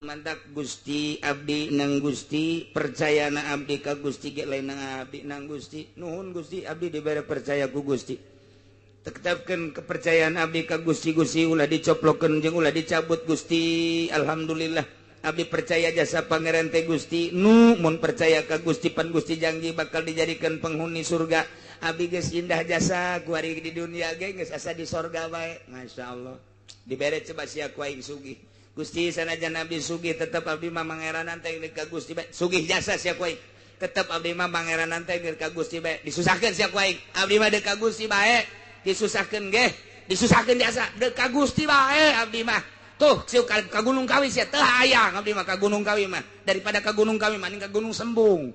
Mantak Gusti abdi nang Gusti, percaya na abdi ka Gusti ge lain nang abdi nang Gusti. Nuhun Gusti, abdi dibere percaya ku Gusti. Tetapkeun kepercayaan abdi ka Gusti. Gusti, ulah dicoplokeun jeung ulah dicabut, Gusti. Alhamdulillah abdi percaya jasa Pangeran teh Gusti. Nu mun percaya ka Gusti, pan Gusti janji bakal dijadikan penghuni surga. Abdi geus indah jasa ku ari di dunia ge geus asa di sorga bae. Masya Allah, dibere coba sia ku aing sugih. Gusti, sanajan abdi sugih tetep abdi mah mangeranan teh ka Gusti bae. Sugih jasa sia ku aing, tetep abdi mah mangeranan teh ka Gusti bae. Disusahkeun sia ku aing, abdi mah deuk ka Gusti bae. Disusahkeun ge, disusahkeun jasa, deuk ka Gusti bae abdi mah. Tuh sieu ka Gunung Kawi sia teu hayang abdi mah ka Gunung Kawi mah. Daripada ka Gunung Kawi mending ka Gunung Sembung.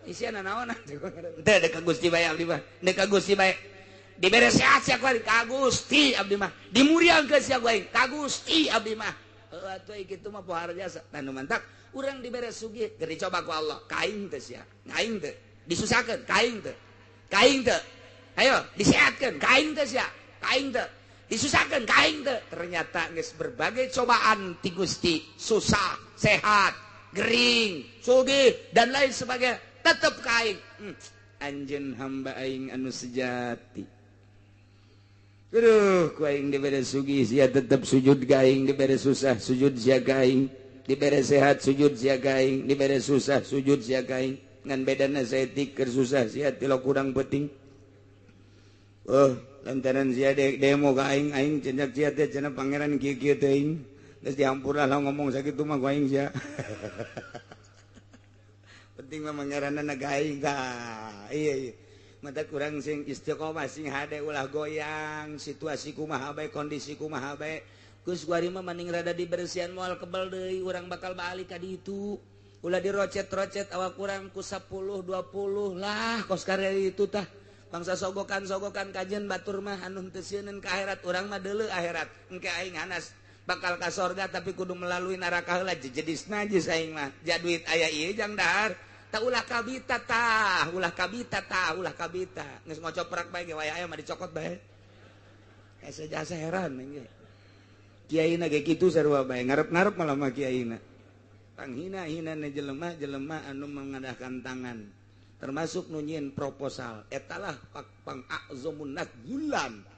Isiana naon teu, deuk ka Gusti bae abdi mah, deuk ka Gusti bae. Dibere sehat sia ku aing, ka Gusti abdi mah. Dimuriangkeun sia ku aing, ka Gusti abdi mah. Heuh atuh kitu mah pohara jasa. Tah, nu mantak urang dibere sugih keur dicoba ku Allah, ka aing teh sia, aing teh disusahkeun, ka aing teh, ka aing teh. Ayo disehatkeun, ka aing teh sia, ka aing teh. Disusahkeun, ka aing teh. Ternyata geus berbagai cobaan ti Gusti, susah, sehat, gering, sugih dan lain sebagainya, tetep ka aing. Anjeun hamba aing anu sejati. Aduh, ku aing dibere sugih sia tetep sujud ka aing, dibere susah sujud sia ka aing, dibere sehat sujud sia ka aing, dibere susah sujud sia ka aing. Ngan bedana saeutik, keur susah sia tilok kurang penting. Oh, lantaran sia demo ka aing, aing cendak sia teh cenah Pangeran kieu-kieu teuing. Geus dihampura lah ngomong sakitu mah ku aing sia. Penting mah pangeranna ka aing tah. Iya. Mata kurang sing istiqomah, sing hade, ulah goyang situasi kumaha bae, kondisi kumaha bae. Geus kuari mah mending rada dibersihan, moal kebel deui urang bakal balik ka ditu. Ulah dirocet-rocet awak kurang ku 10 20 lah kos karya itu tah. Bangsa sogokan-sogokan kajen batur mah anu teu sieun ka akhirat, urang mah deuleu akhirat. Engke aing hanas bakal ka sorga tapi kudu melalui neraka heula, jejedis najis aing mah. Ja duit aya ieu jang dahar. Tak ulah kabita tah, ulah kabita tah, ulah kabita. Geus ngocoprak bae ge waya aya mah dicokot bae. Asa jasa heran ge. Kiaina ge kitu sarua bae, ngarep-ngarep malah mah kiaina. Panghina-hina jelema jelema anu mengadahkan tangan. Termasuk nu nyieun proposal. Etalah pang a'zamun nas gulan.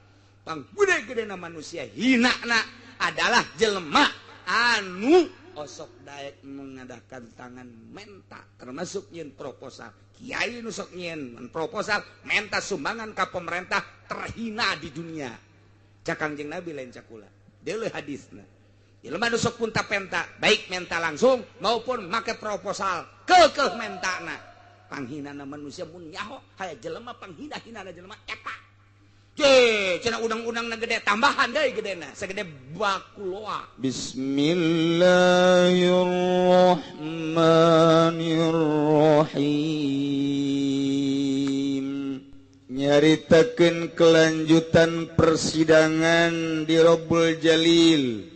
Pang gede-gedena manusia hina na adalah jelema anu osok daek mengadakan tangan menta, termasuk nyieun proposal. Kiai nu sok nyieun proposal menta sumbangan ka pemerintah terhina di dunia. Cak Kangjeng Nabi, lain cakula. Deuleu hadisna. Jelema nu sok punta penta, baik menta langsung maupun make proposal, keukeuh mentana. Panghinana manusia mun nyaho haya jelema panghina-hinana jelema eta. Je, cenah undang-undang na gede tambahan deui gedena, segede bakuloa. Bismillahirrahmanirrahim. Nyaritakeun kelanjutan persidangan di Rabbul Jalil.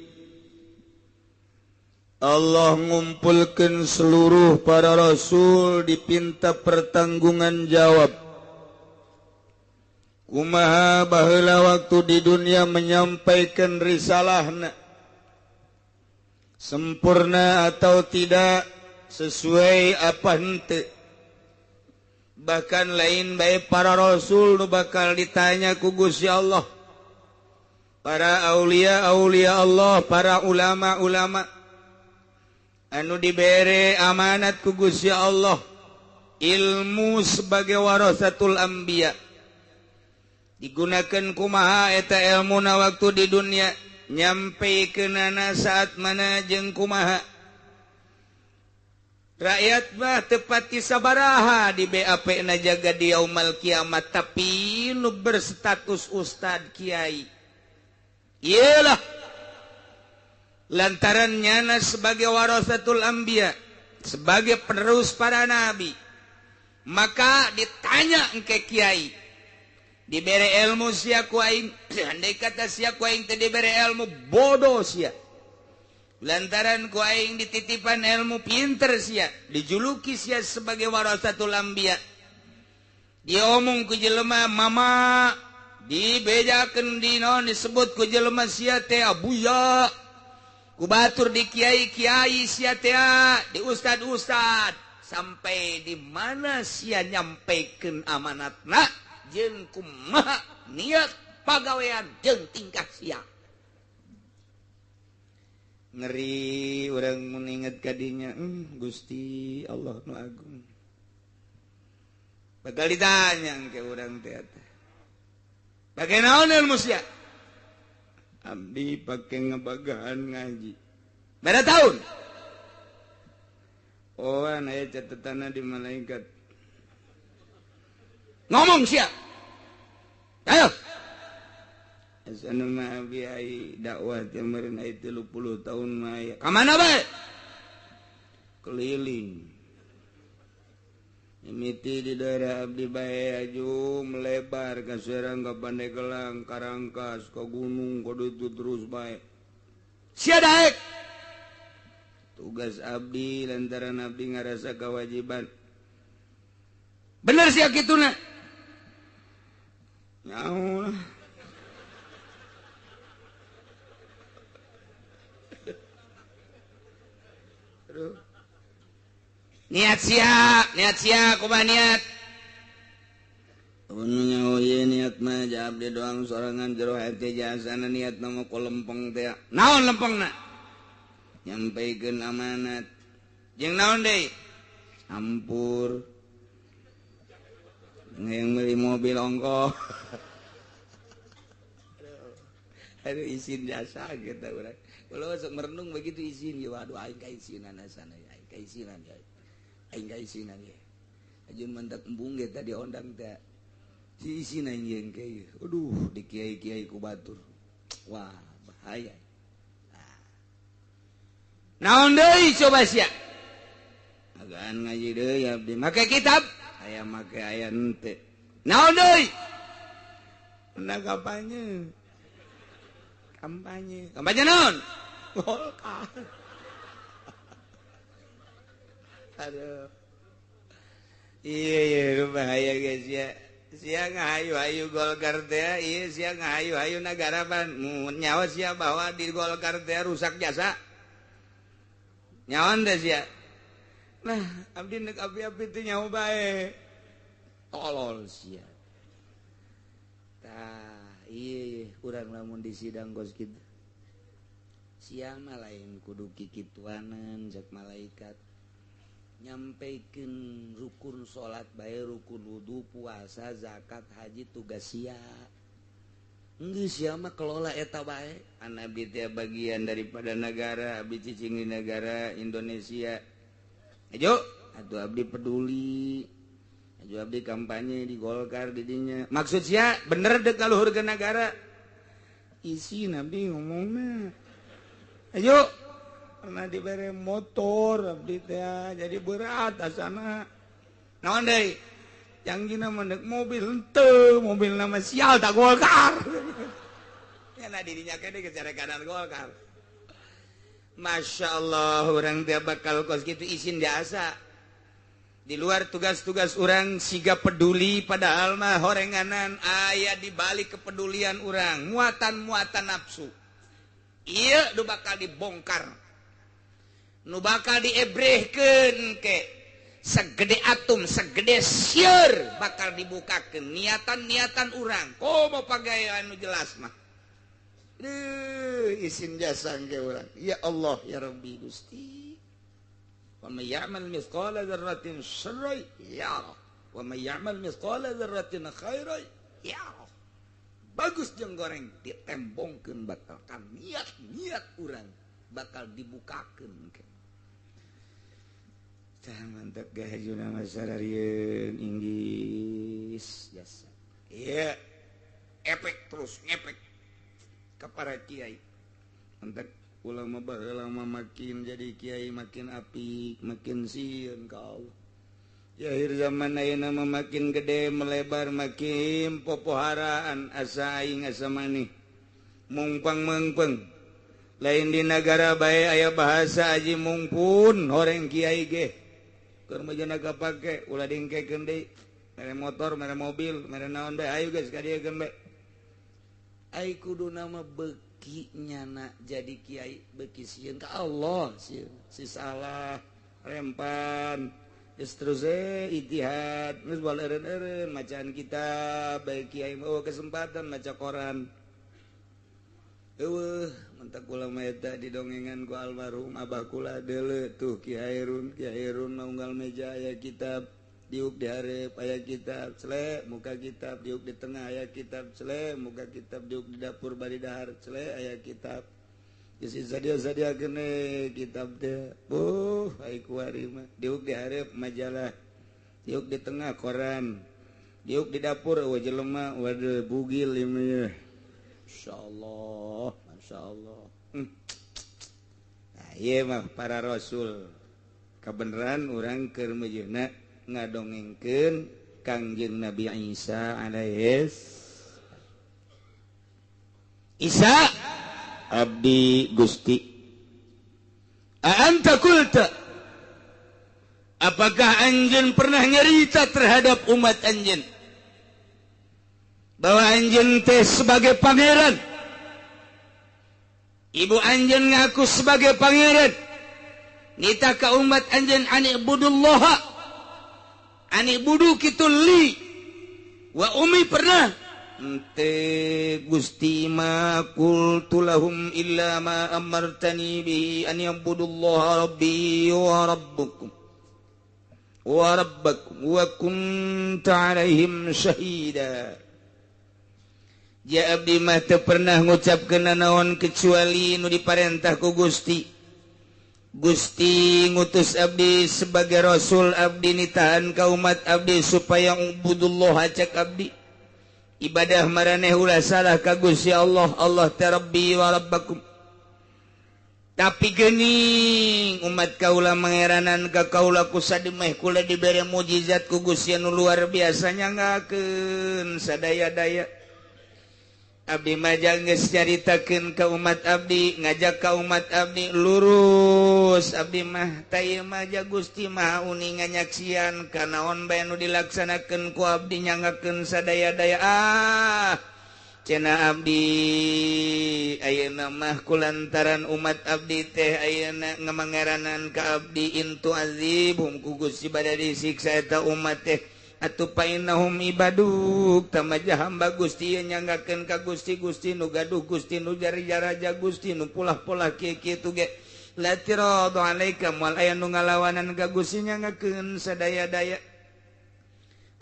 Allah ngumpulkan seluruh para rasul, dipinta pertanggungan jawab. Kumaha baheula waktu di dunia menyampaikan risalahna, sempurna atau tidak, sesuai apa henteu. Bahkan lain baik para rasul nu bakal ditanya ku Gusti Allah, para aulia aulia Allah, para ulama ulama anu dibere amanat ku Gusti Allah ilmu sebagai warasatul anbiya, digunakan kumaha eta ilmu na waktu di dunia, nyampe kenana saat mana jeung kumaha. Rakyat mah tepati sabaraha di BAP na jaga di yaumal kiamat, tapi nu berstatus ustad kiai iyalah lantaran nyana sebagai warasatul anbiya, sebagai penerus para nabi, maka ditanya engke kiai, dibere ilmu sia ku aing. Andai kata sia ku aing teu dibere ilmu, bodoh sia. Lantaran ku aing dititipan ilmu, pinter sia, dijuluki sia sebagai warasatul anbiya. Diomong ku jelema mama, dibejakeun di naon, disebut ku jelema sia teh abuya. Ku batur di kiai-kiai sia teh, di ustad-ustad, sampai di mana sia nyampaikan amanatna jeung kumaha niat pagawean jeung tingkah sia. Ngeri urang mun inget ka dinya, Gusti Allah nu agung. Bakal ditanya ke urang teh. Bagaimana naon ilmu sia? Abdi pake ngebagahan ngaji. Berapa tahun? Oh, aya catatanna di malaikat. Ngomong sia. Ayo. Asana mah abi ai dakwah teh meureun ai 30 tahun mah aya. Ka mana bae? Keliling. Mimiti di daerah abdi bae aju melebar ka Serang, ka Pandeglang, Karangkas, ka gunung, ka ditu terus bae. Sia daek. Tugas abdi lantaran abdi ngarasa kewajiban. Bener sia kituna? Nyaho lah. Aduh. Niat sia, kumaha niat? Nyaho ieu niat mah jawab di doang sorangan jero hati jasana niat nama ku lempeng teh. Naon lempengna? Nyampaikeun amanat. Jeung naon deui? Ampur. Yang beli mobil ongkoh. Aduh izin jasa gitu urang. Kalau sok merenung begitu izin ya waduh aing kaisinan asana ya, aing kaisinan ya. Aing kaisinan ya. Ajeun mantak embung ge tadi ondang teh. Si isin aing jeung kieu. Aduh di kiai-kiai ku batur. Wah, bahaya. Nah. Naon deui coba sia? Agaan ngaji deui abdi make kitab, aya make aya henteu. Naon deui? Nah kampanye. Kampanye. Kampanye naon? Golkar. Aduh. Iya iya bahaya guys ya. Sia ngahayu-hayu Golkar teh, iya sia ngahayu-hayu nagara pan nyawa sia bahwa di Golkar teh rusak jasa. Nyawan teh sia. Nah, abdi nek api-api teh nyawa bae. Tolol sia. Tah, iya kurang lamun di sidang kos kitu. Sia mah lain kudu kikituanan cek malaikat. Nyampaikan rukun salat bae, rukun wudu, puasa, zakat, haji tugas sia. Geus sia mah kelola eta bae. An abdi teh bagian daripada negara, abdi cicing di negara Indonesia. Ayo, atuh abdi peduli. Ayo abdi kampanye di Golkar di dinya. Maksud sia bener dek kaluhurkeun nagara. Isin abdi ngomongna. Ayo pernah diberi motor abdi teh jadi berat asana. Naon deui? Yang gina mendek mobil henteu, mobil nama sial tak Golkar. Ya nah dirinya kene geus kanan Golkar. Masya Allah orang teh bakal kos kitu isin jasa. Di luar tugas-tugas orang siga peduli padahal mah horenganan aya di balik kepedulian orang, muatan-muatan nafsu. Ieu nu bakal dibongkar. Nu bakal diebrehkeun ke segede atom, segede sieur bakal dibukakeun niatan-niatan urang. Komo pagawean nu jelas mah. Duh, isin jasa ke urang. Ya Allah ya Rabbi Gusti. Wa may ya'mal mithqala dzarratin syarran yarah wa may ya'mal mithqala dzarratin khairan yarah. Bagus jeung goreng ditembongkeun bakal ka niat-niat urang bakal dibukakeun ke. Tah mantap gahajuna masararieun inggis jasa. Iya, efek terus ngepek ka para kiai. Mantap ulama baheula mah makin jadi kiai makin apik, makin sieun ka Allah. Ya akhir zaman ayeuna mah makin gede melebar makin popoharaan asa aing asa maneh. Mungpang meungpeung. Lain di negara bae aya bahasa aji mungpun horeng kiai ge. Keur mah jana kapake ulah dingkekeun deui. Mere motor, mere mobil, mere naon bae ayo geus ka dieu keun bae. Ai kuduna mah beuki Beki nyana jadi kiai beki sieun ka Allah sieun si salah rempan geus terus ijtihad geus bal eureun-eureun macaan kitab bae kiai mah kesempatan maca koran. Eueuh mentak kula mah eta didongengan ku almarhum abah kula deuleu tuh Ki Hairun, Ki Hairun mah unggal meja aya kitab diuk di hareup aya kitab cele muka kitab diuk di tengah aya kitab cele muka kitab diuk di dapur bari dahar cele aya kitab geus sadia-sadia gene kitab teh buh ai kuari mah diuk di hareup majalah diuk di tengah koran diuk di dapur eueuh jelema waduh bugil ieu mah. Insyaallah, masyaallah. Nah, ieu mah para rasul. Kabeneran urang keur meujeuhna ngadongengkeun Kangjeng Nabi Isa alaihis. Isa abdi Gusti. A anta qulta? Apakah anjeun pernah nyerita terhadap umat anjeun bahwa anjeun teh sebagai pangeran? Ibu anjeun ngaku sebagai pangeran. Nita ka umat anjeun ani budullaha, ani budu kitu li wa umi pernah ente Gusti ma qultu lahum illa ma amartani bihi an yabudullaha rabbi wa rabbukum wa rabbakum wa kunta alaihim syahida. Ja abdi mah teu pernah ngucapkeun nanaon kecuali nu diparentah ku Gusti. Gusti ngutus abdi sebagai rasul, abdi nitahan ka umat abdi supaya ubudullah cek abdi. Ibadah maraneh ulah salah ka Gusti Allah, Allah teh Rabbi wa Rabbakum. Tapi geuning umat kaula mangeranan ka kaula ku sademeh kula dibere mujizat ku Gusti anu luar biasa nyangakeun sadaya-daya. Abdi mah geus nyaritakeun ka umat abdi, ngajak ka umat abdi lurus abdi mah tah ieu mah ja Gusti Maha uninga nyaksian kanaon bae nu dilaksanakeun ku abdi nyangakeun sadaya-daya. Ah cenah abdi ayeuna mah kulantaran umat abdi teh ayeuna ngamangeranan ka abdi intu azibhum ku Gusti bada disiksa eta umat teh. Atuh painahum ibaduk tamaja hamba Gusti nyanggakeun ka Gusti, Gusti nu gaduh, Gusti nu jari-jaraja, Gusti nu polah-polah kieu kitu ge la tiradu alaika moal aya nu ngalawanan ka Gusti nyanggakeun sadaya-daya.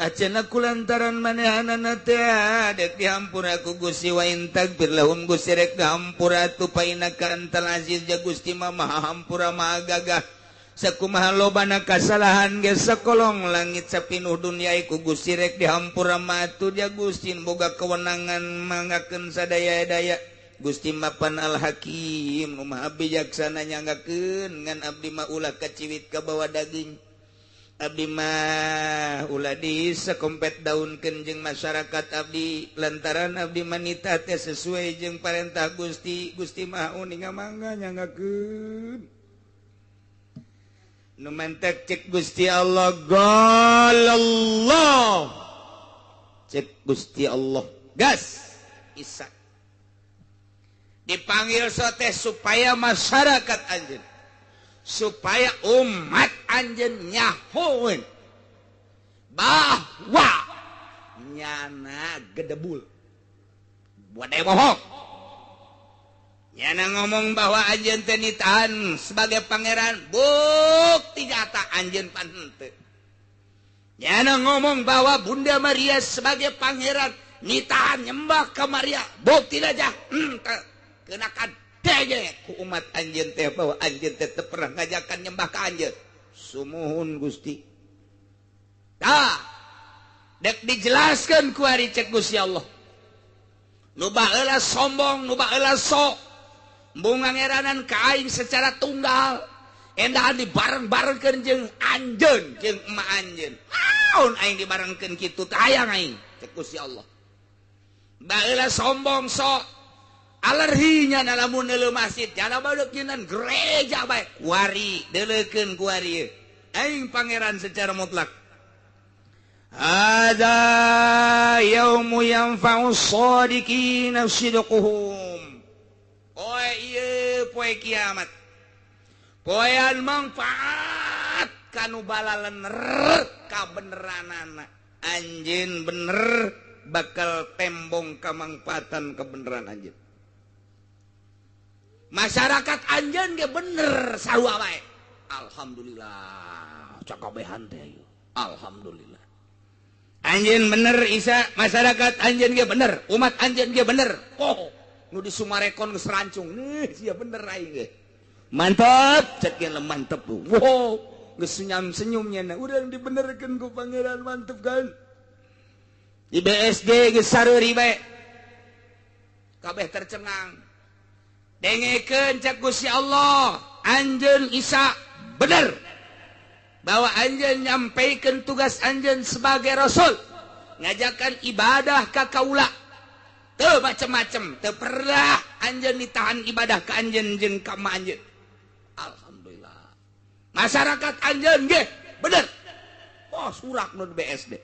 Acana kulantaran manehanana teh dek dihampura ku Gusti wa in tagfir lahum Gusti rek dihampura atuh painaka antal aziz ja Gusti mah maha hampura maha gagah. Sakumaha lobana kasalahan ge sakolong langit sapinuh dunia ku Gusti rek dihampura mah atuh ja Gusti boga kewenangan manggakeun sadaya-daya. Gusti mapan al hakim nu maha bijaksana nyanggakeun ngan abdi mah ulah kaciwit ka bawa daging. Abdi mah ulah disekompet daunkeun jeung masyarakat abdi lantaran abdi manita teh sesuai jeung parentah Gusti. Gusti maha uninga mangga nyanggakeun. Nu mantek cek Gusti Allah galallah cek Gusti Allah gas Isa dipanggil sote supaya masyarakat anjeun supaya umat anjeun nyahoeun bahwa nyana gedebul buat bohong. Nyana ngomong bahwa anjeun teh nitahan sebagai pangeran, bukti nyata anjeun pan henteu. Nyana ngomong bahwa Bunda Maria sebagai pangeran nitahan nyembah ka Maria, bukti aja henteu. Kenakan dege ku umat anjeun teh bahwa anjeun teh teu pernah ngajakan nyembah ka anjeun. Sumuhun Gusti. Tah, dek dijelaskeun ku ari cek Gusti Allah. Nu baheula sombong, nu baheula sok bunga ngeranan ka aing secara tunggal endahan dibareng-barengkeun jeung anjeun jeung emak anjeun. Naon aing dibarengkeun kitu teh hayang aing cek Gusti Allah. Baheula sombong sok alerhinya lamun deuleu masjid jana badeuk nyeunaan gereja bae kuari deuleukeun kuari aing pangeran secara mutlak. Hadza yaumu yanfa'us shadiqina sidquhum. poe kiamat. Poean manfaat kanu balalener kabeneranana. Anjeun bener bakal tembong kamangfaatan kebeneran anjeun. Masyarakat anjeun ge bener sarua wae. Alhamdulillah cakabehan teh. Alhamdulillah. Anjeun bener Isa, masyarakat anjeun ge bener, umat anjeun ge bener. Oh, nu di Sumarekon geus rancung. Nih, sia bener aing ge. Mantep, cek ge mantep. Wow, geus senyum-senyumnya na. Urang dibenerkeun ku pangeran mantep kan. Di BSD geus sareuri bae. Kabeh tercengang. Dengekeun cek Gusti Allah, anjeun Isa bener. Bahwa anjeun nyampaikan tugas anjeun sebagai rasul, ngajakan ibadah ka kaula. Teu macem-macem, teu pernah anjeun ditahan ibadah ka anjeun jeung ka ma anjeun. Alhamdulillah. Masyarakat anjeun ge bener. Oh, surak nu di BSD.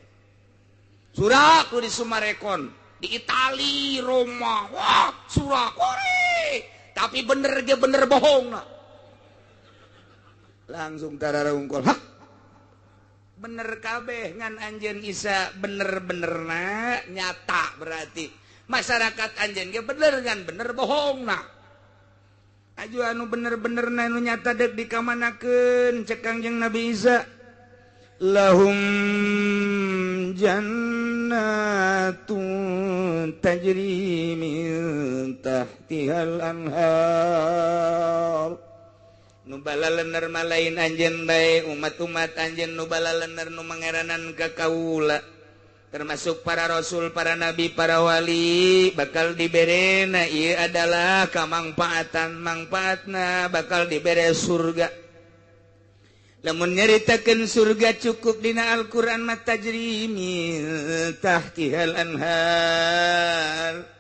Surak nu di Sumarekon, di Itali, Roma. Wah, surak ore. Tapi bener ge bener bohong. Langsung tararungkul. Hah? Bener kabeh ngan anjeun Isa bener-benerna nyata berarti. Masyarakat anjeun ge bener ngan bener bohongna. Aju anu bener-benerna nu nyata deuk dikamanakeun cek Kangjeng Nabi Isa. Lahum jannatun tajri min tahtihal anhar. Nu balalener malain anjeun bae umat-umat anjeun nu balalener nu mangeranan ka kaula termasuk para rasul, para nabi, para wali bakal diberena ieu adalah kamangfaatan mangfaatna bakal dibere surga. Lamun nyaritakeun surga cukup dina Al-Qur'an mah tajri min tahtihal anhar.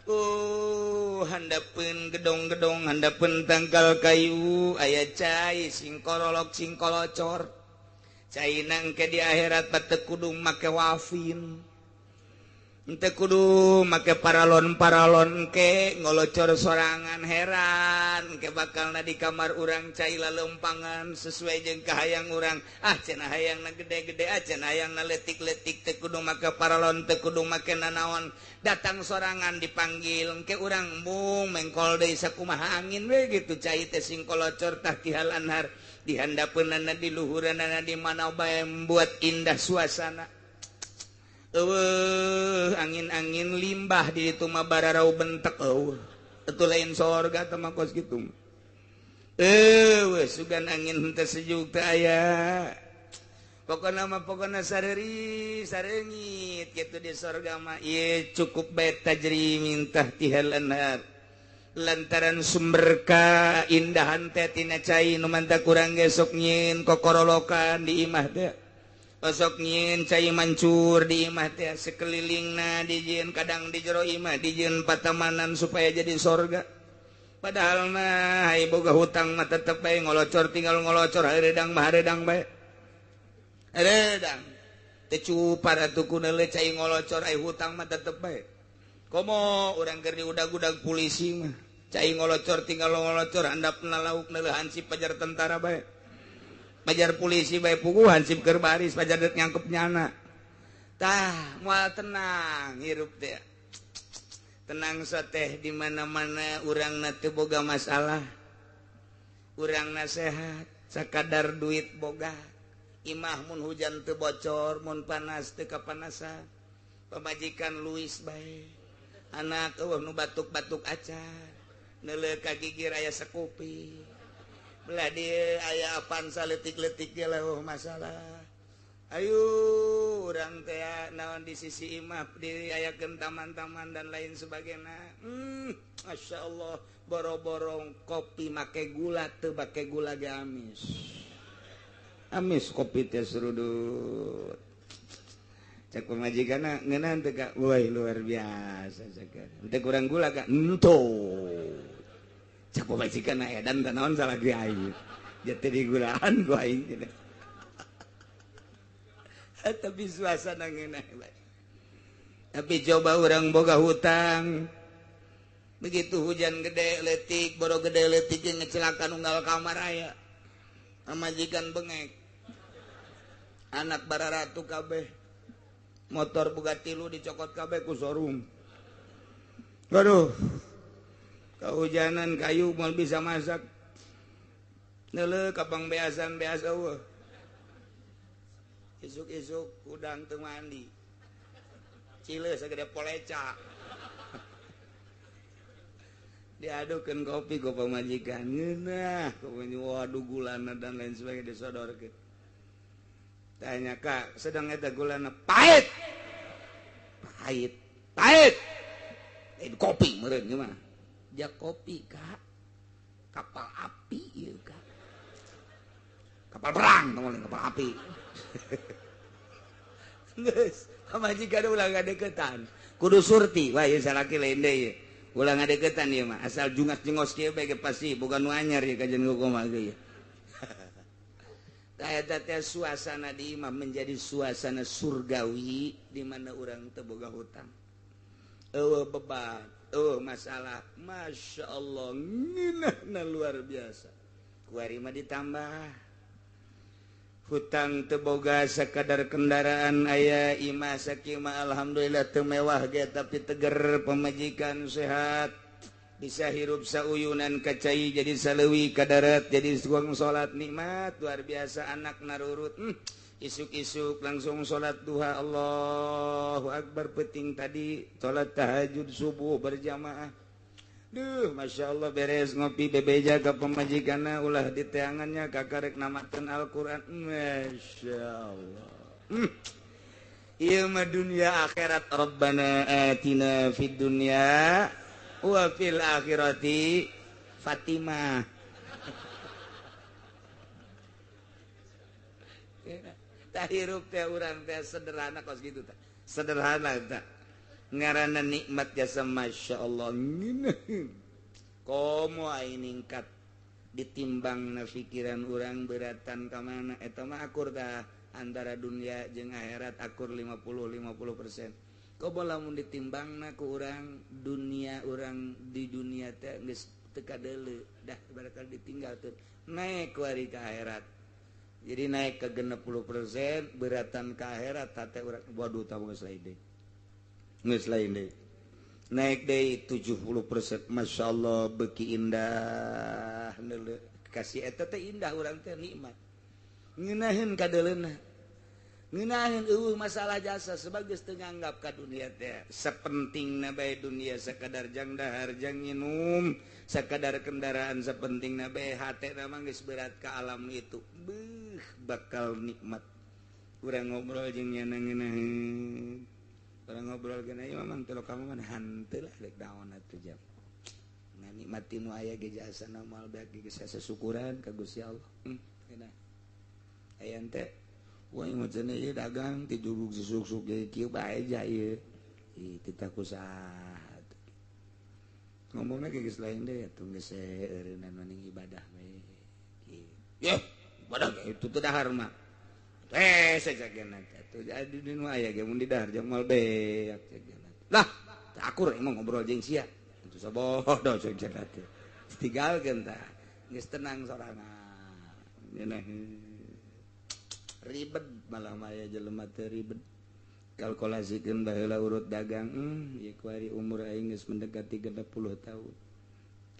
Oh, handapeun gedong-gedong, handapeun tangkal kayu, aya cai singkorolok singkolocor. Cai nangke di akhirat teu kudu make wafin. Teu kudu make paralon-paralon ke ngolocor sorangan heran ke bakalna di kamar urang cai lalempangan sesuai jeung kahayang urang. Ah cenah hayangna gede-gede, ah cenah hayangna leutik-leutik, teu kudu make paralon, teu kudu make nanaon. Datang sorangan dipanggil ke urang embung mengkol deui sakumaha angin we gitu cai teh singkolocor tahtihal anhar di handapeunana di luhuranana di mana bae membuat indah suasana. Eueuh angin-angin limbah di ditu mah bararau bentek eueuh. Itu lain sorga teh mah kos kitu. Eueuh sugan angin henteu sejuk teh aya. Pokona mah pokona sareuri sareungit kitu di sorga mah ieu cukup bae tajri min tahtihal anhar. Lantaran sumber kaindahan teh tina cai nu mantah kurang ge sok nyieun kokorolokan di imah teh. Osok nyieun cai mancur di imah teh sekelilingna dijieun kadang di jero imah dijieun patamanan supaya jadi sorga. Padahal mah ai boga hutang mah tetep bae ngolocor tinggal ngolocor hareudang mah hareudang bae. Hareudang teu cupar atuh ku neuleuh cai ngolocor ai hutang mah tetep bae. Komo urang keur diudag-udag polisi mah cai ngolocor tinggal ngolocor handapna lauk neuleuh hansip pajar tentara bae. Pajar polisi bae puguh hansip keur baris pajar deuk nyangkep nyana. Tah moal tenang hirup teh. Tenang sateh di mana-mana urangna teu boga masalah. Urangna sehat, sakadar duit boga. Imah mun hujan teu bocor, mun panas teu kapanasan. Pamajikan luis bae. Anak eueuh nu batuk-batuk acan. Neuleuh ka gigir aya sakupi. Belah dia aya Avanza letik-letik dia lah masalah. Ayo urang teh naon di sisi imah diayakeun taman-taman dan lain sebagainya. Masya Allah boro-borong kopi make gula teu make gula ge amis. Amis kopi teh serudut. Cek pamajikanna ngeunaan teu ka? Woi luar biasa cek. Teu kurang gula ka? Henteu. Cek pamajikan edan teh naon salah ge aing. Jatuh di gulaan ku aing. Tapi suasana ngeunah. Tapi coba urang boga hutang. Begitu hujan gede letik, boro gede letik yang ngecelakan unggal kamar aya. Pamajikan bengek. Anak bararatu kabeh. Motor boga tilu dicokot kabeh ku sorung. Waduh. Kehujanan kayu moal bisa masak. Neuleuh ka pangbeasan beas eueuh. Isuk-isuk udang teu mandi. Cile sagede poleca. Diadukeun kopi ku pamajikan. Ngeunah, waduh gulana dan lain sebagainya disodorkeun. Tanya kak, sedang eta gulana pahit. Pahit. Pahit. Kopi meureun ieu mah. Ja kopi kak. Kapal api ieu kak. Kapal perang tong kapal api. Geus, pamajikan ulah ngadeukeutan. Kudu surti, wah ieu salaki lain deui. Ulah ngadeukeutan ieu mah, asal jungas-jungos kieu bae ge pasti bukan nu anyar ieu kajian kumaha ge ieu. Eta teh suasana di imah menjadi suasana surgawi di mana urang teu boga hutang. Eueuh beban, eueuh masalah. Masya Allah, ngeunahna luar biasa. Kuari mah ditambah hutang teu boga, sakadar kendaraan aya, imah sakieu mah alhamdulillah teu mewah ge tapi teger, pamajikan sehat, bisa hirup sauyunan kacai jadi saleuwi kadarat jadi suang salat nikmat luar biasa, anak narurut isuk-isuk langsung salat duha, Allahu akbar, penting tadi salat tahajud subuh berjamaah. Duh, Masya Allah, beres ngopi bebeja ka pamajikanna ulah diteangannya kakarek namakeun Al-Qur'an. Masya Allah. Ieu mah dunia akhirat. Rabbana atina fid dunya wa fil akhirati Fatimah. Tah hirup teh urang teh sederhana kos kitu tah. Sederhana tah. Ngaranna nikmat jasa Masya Allah. Komo aing ningkat ditimbang na pikiran urang beratan ka mana eta mah akur tah antara dunia jeung akhirat akur 50-50%. Komo lamun ditimbangna ku urang dunia, urang di dunia teh geus teu kadeuleu dah barangkali ditinggal teu naik kuari ka akhirat. Jadi naik ke 60% beratan ka akhirat hate urang waduh tah geus lain deui. Geus lain deui. Naik deui 70%, Masya Allah beuki indah neuleuh kasih eta teh indah urang teh nikmat. Ngeunaheun kadeuleuna. Ngeunaheun eueuh masalah jasa sebab geus teu nganggap ka dunia teh sapentingna bae dunia sakadar jang dahar jang nginum sakadar kendaraan sapentingna bae hatena mah geus berat ka alam itu. Beuh bakal nikmat. Urang ngobrol jeung nyana ngeunaheun. Urang ngobrol geuna ieu mah teu kamu mah hanteu lah rek daon atuh jam. Nah nikmati nu aya ge jasana moal beak geus syukuran ka Gusti Allah. Geunah. Aya teh wah mah cenah ieu dagang ti duduk susuk-suk ge kieu bae ja ieu. Ih titah ku saha. Ngomongna ge geus lain deui atuh geus eureunnan maning ibadah we. Kieu. Yeuh, ibadah ge itu teu dahar mah. Sajagena teh jadi nu aya ge mun didahar jeung moal beak sajagena. Lah, akur emang ngobrol jeung sia. Itu sabodo sajagena teh. Tinggalkeun tah. Geus tenang sorangan. Ngeunah. Ribet malah maya jelema teh ribet. Kalkulasikeun baheula urut dagang, ieu kuari umur aing geus mendekati 60 tahun.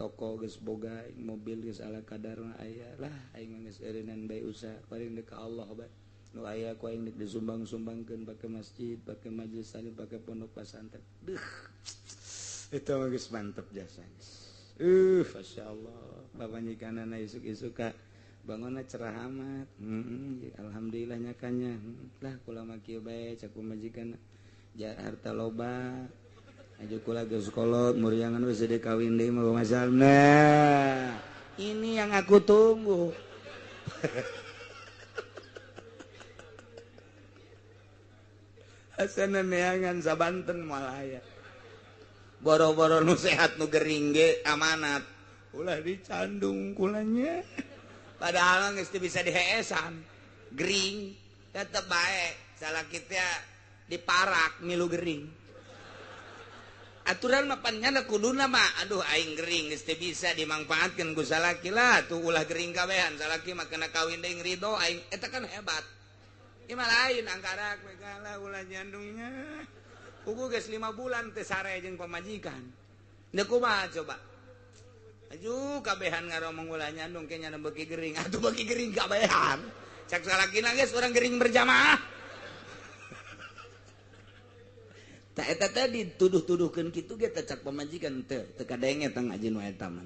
Toko geus boga, mobil geus ala kadarna aya. Lah aing mah geus eureunnan bae usaha, paling deuk ka Allah bae. Nu aya ku aing deuk disumbang-sumbangkeun pake masjid, pake majelis taklim, pake pondok pesantren. Duh. Eta mah geus mantep jasa geus. Masyaallah. Bapanjikanana isuk-isuk ka bangunna cerah amat. Alhamdulillah nyakanya. Lah kula mah kieu bae cak pamajikan ja harta loba. Aju kula geus kolot muriangan we sede kawin deui mah masalah. Nah, ini yang aku tunggu. Asana neangan sabanten moal aya. Boro-boro nu sehat nu gering ge amanat. Ulah dicandung kulanya. Padahal geus teu bisa diheesan. Gering tetep bae salaki teh diparak milu gering. Aturan mah pan nyana kuduna mah aduh aing gering geus teu bisa dimangfaatkeun ku salaki lah tuh ulah gering kabehan salaki mah kena kawin deui ridho aing eta kan hebat. Ieu mah lain angkarak we kalah ulah nyandungnya. Pugu geus 5 bulan teu sare jeung pamajikan. Deuk kumaha coba? Aduh kabehan ngaromong ulah nyandung ke nyana beuki gering atuh beuki gering kabehan. Cak salakina geus urang gering berjamaah. Tak eta tadi tuduh-tuduhkeun kitu ge teh cak pamajikan teu teu kadenge teh ngaji nu eta mah.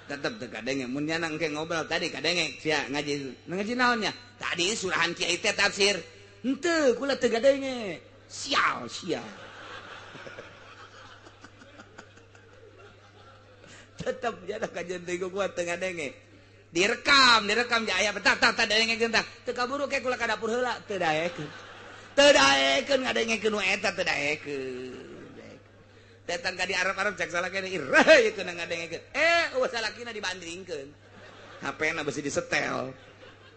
Tetep teu kadenge mun nyana engke ngobrol tadi kadenge sia ngaji. Ngaji naon nya? Tadi surahan kiai teh tafsir. Henteu kula teu kadenge. Sial sia. Tetep jada kajian teh gua teu ngadenge. Direkam, direkam ja aya tah tah tah dengekeun tah. Teu kaburu ke kula ka dapur heula teu daekeun. Teu daekeun ngadengekeun nu eta teu daekeun. Datang ka di Arab-Arab cak salakina irah ieu keuna ngadengekeun. Eueuh salakina dibandingkeun. HP-na beusi disetel.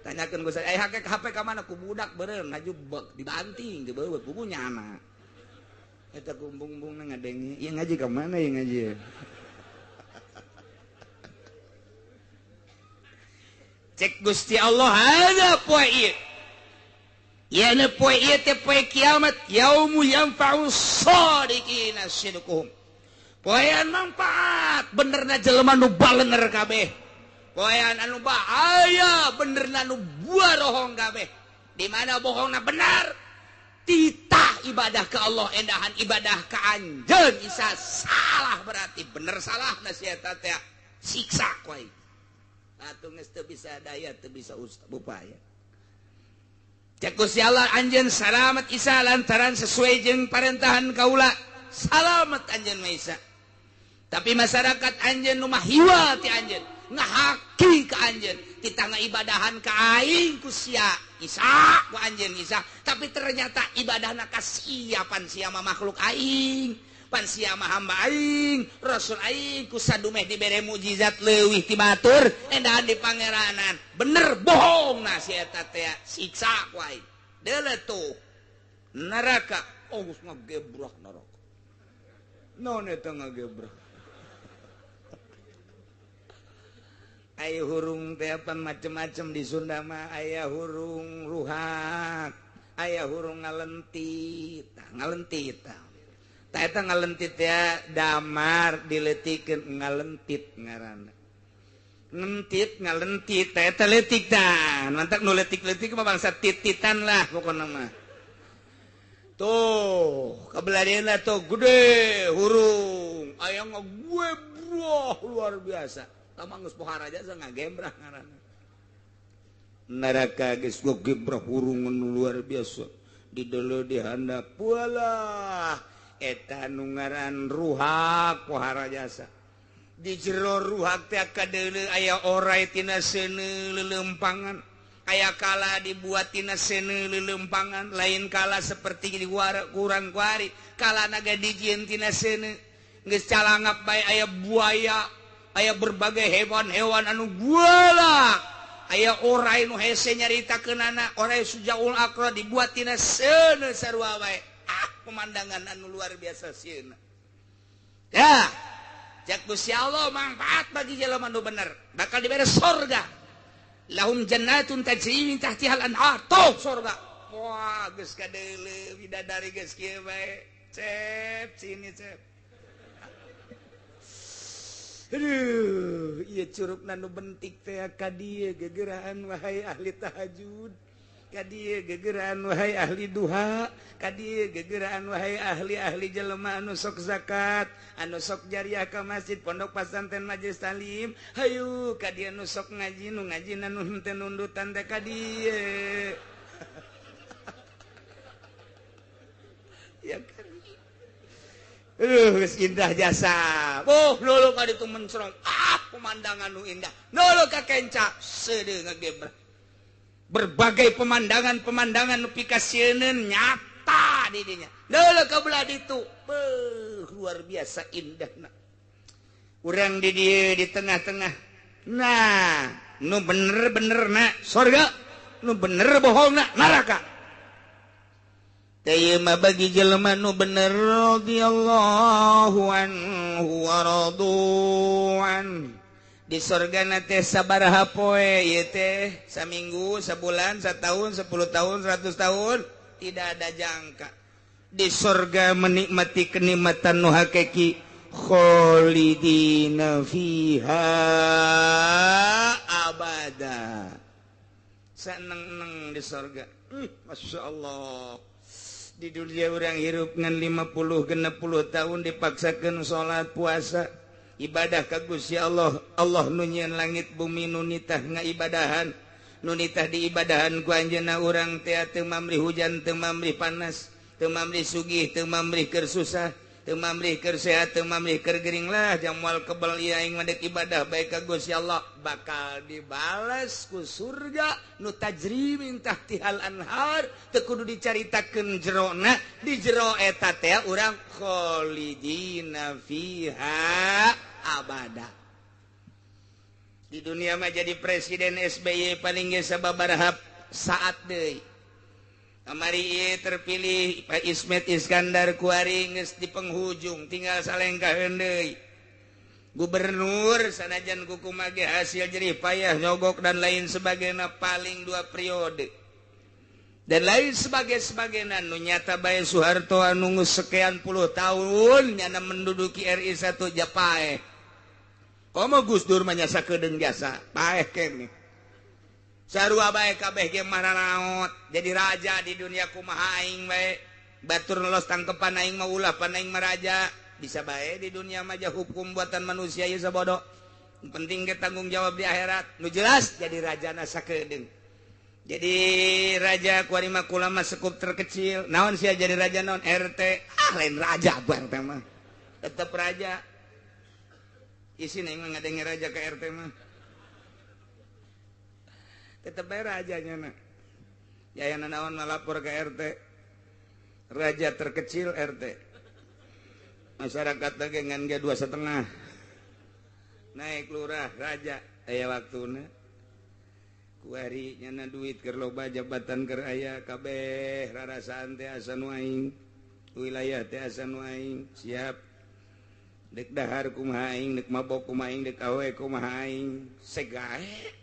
Tanyakeun ku saya, HP ka mana ku budak beureun laju dibanting dibeut buku nyana. Eta kumbung-bumbungna ngadenge. Ieu ngaji ka mana ieu ngaji? Cek Gusti Allah ada poe ieu. Ieu poe ieu teh poe kiamat yaumu yanfa'u shadiqina sidquhum. Poean manfaat benerna jelema nu balener kabeh. Poean anu bahaya benerna nu bohong kabeh. Di mana bohongna benar? Titah ibadah ke Allah endahan ibadah ka anjeun isa salah berarti bener salahna si eta teh siksa ku aing. Atuh geus teu bisa daya teu bisa upaya. Cek Gusti Allah anjeun salamet Isa lantaran sesuai jeung parentahan kaula. Salamet anjeun mah Isa. Tapi masyarakat anjeun nu mah hiwa ti anjeun, ngahaki ka anjeun, titah ngaibadahan ka aing ku sia Isa ku anjeun Isa, tapi ternyata ibadahna ka sia pan sia mah makhluk aing. Pan sia mah hamba aing, rasul aing ku sadumeh dibere mukjizat leuwih ti batur endahan di pangeranan. Bener bohong na si eta teh siksa ku aing. Deuleu tuh neraka, oh geus ngagebrah neraka. Naon eta ngagebrah? Aya hurung teh apa macem-macem di Sunda mah, aya hurung ruhak, aya hurung ngalentit, ngalentit. Tah eta ngalentit ya damar diletikeun ngalentit ngaranna. Ngentit ngalentit tah eta leutik tah. Mantak nu leutik-leutik mah bangsa tititan lah pokona mah. Tuh, kabelah tuh gede hurung aya ngagebrah luar biasa. Tah geus pohara jasa ngagembrah ngaranna. Neraka geus ngagebrah hurung luar biasa. Di deuleu di handap walah. Eta nu ngaran ruhak pohara jasa. Di jero ruhak teh kadeuleu aya orai tina seuneu leuleumpangan, aya kala dibuat tina seuneu leuleumpangan, lain kala seperti di kurang kuari, kala naga dijieun tina seuneu. Geus calangap bae aya buaya, aya berbagai hewan-hewan anu gualak, aya orai nu hese nyaritakeunana, orai sujaul akra dibuat tina seuneu sarua bae. Pemandangan anu luar biasa sieun. Ya, cek Gusti Allah manfaat bagi jelema nu bener, bakal dibere sorga. Lahum jannatun tajri min tahtihal anhar. Tuh sorga. Wah, geus kadeuleu bidadari geus kieu bae. Cep sini cep. Aduh, ieu curugna nu bentik teh ka dieu gegeraan wahai ahli tahajud. Ka dieu gegeraan wahai ahli duha, ka dieu gegeraan wahai ahli-ahli jelema anu sok zakat, anu sok jariah ka masjid, pondok pesantren, majelis taklim. Hayu ka dieu nu sok ngaji, nu ngajina nu henteu nundutan teh ka dieu. Ya kan. Geus indah jasa. Oh, lulu ka ditu mencrong. Ah, pemandangan nu indah. Lulu ka kenca seudeuh ngagebrah. Berbagai pemandangan-pemandangan nu pikasieun nyata di dinya. Leuleuk ka belah ditu. Beuh, luar biasa indahna. Urang di dieu di tengah-tengah. Nah, nu bener-benerna sorga, nu bener bohongna neraka. Teh mah bagi jelema nu bener radhiyallahu anhu wa radu'an. Di sorgana teh sabaraha poe ieu teh, saminggu, sabulan, satahun, 10 tahun, 100 tahun, tidak ada jangka. Di sorga menikmati kenikmatan nu hakiki, kholidina fiha abada. Seneng-neng di sorga. Masya Allah. Di dunia orang hirup ngan 50 60 tahun dipaksakan salat, puasa, ibadah ka Gusti Allah. Allah nu nyieun langit bumi, nu nitah ngaibadahan, nu nitah diibadahan ku anjeunna. Urang teh teu mamrih hujan, teu mamrih panas, teu mamrih sugih, teu mamrih keur susah, teu mamrih keur sehat, teu mamrih keur gering lah. Jang moal kebel ieu aing mah dek ibadah bae ka Gusti Allah, bakal dibales ku surga nu tajri min tahtihal anhar, teu kudu dicaritakeun jerona. Di jero eta teh urang kholidina fiha abada. Di dunia mah jadi presiden SBY paling ge sababaraha saat deui. Kamari ieu terpilih Pak Ismet Iskandar kuari geus di penghujung, tinggal salengkaheun deui. Gubernur sanajan kukumaha ge hasil jerih payah nyogok dan lain sebagainya paling 2 periode. Dan lain sebagainya nu nyata bae Soeharto anu geus sekian puluh tahun nyana menduduki RI 1 japaeh. Komo Gus Dur mah nyasa kedeung jasa, paeh keneh. Sarua bae kabeh ge mararaot jadi raja di dunia kumaha aing bae, batur lolos tangkepan aing mah ulah pan aing mah raja. Bisa bae di dunia mah hukum buatan manusia ieu sabodo, penting ge tanggung jawab di akhirat. Nu jelas jadi rajana sakedeung, jadi raja kuari mah kula mah sekup terkecil. Naon sia jadi raja naon RT, ah lain raja bu RT mah tetep raja. Isin aing mah ngadenge raja ke RT mah tetep bae rajanya na. Ya naon malapor ke RT. Raja terkecil RT. Masyarakat ge ngan ge 2,5. Naik lurah raja aya waktuna. Kuari nyana duit keur loba, jabatan keur aya kabeh, rarasaan teh asa nu aing, wilayah teh asa nu aing, siap. Dek dahar kumaha aing, dek mabok kumaha aing, dek awe kumaha aing, segae.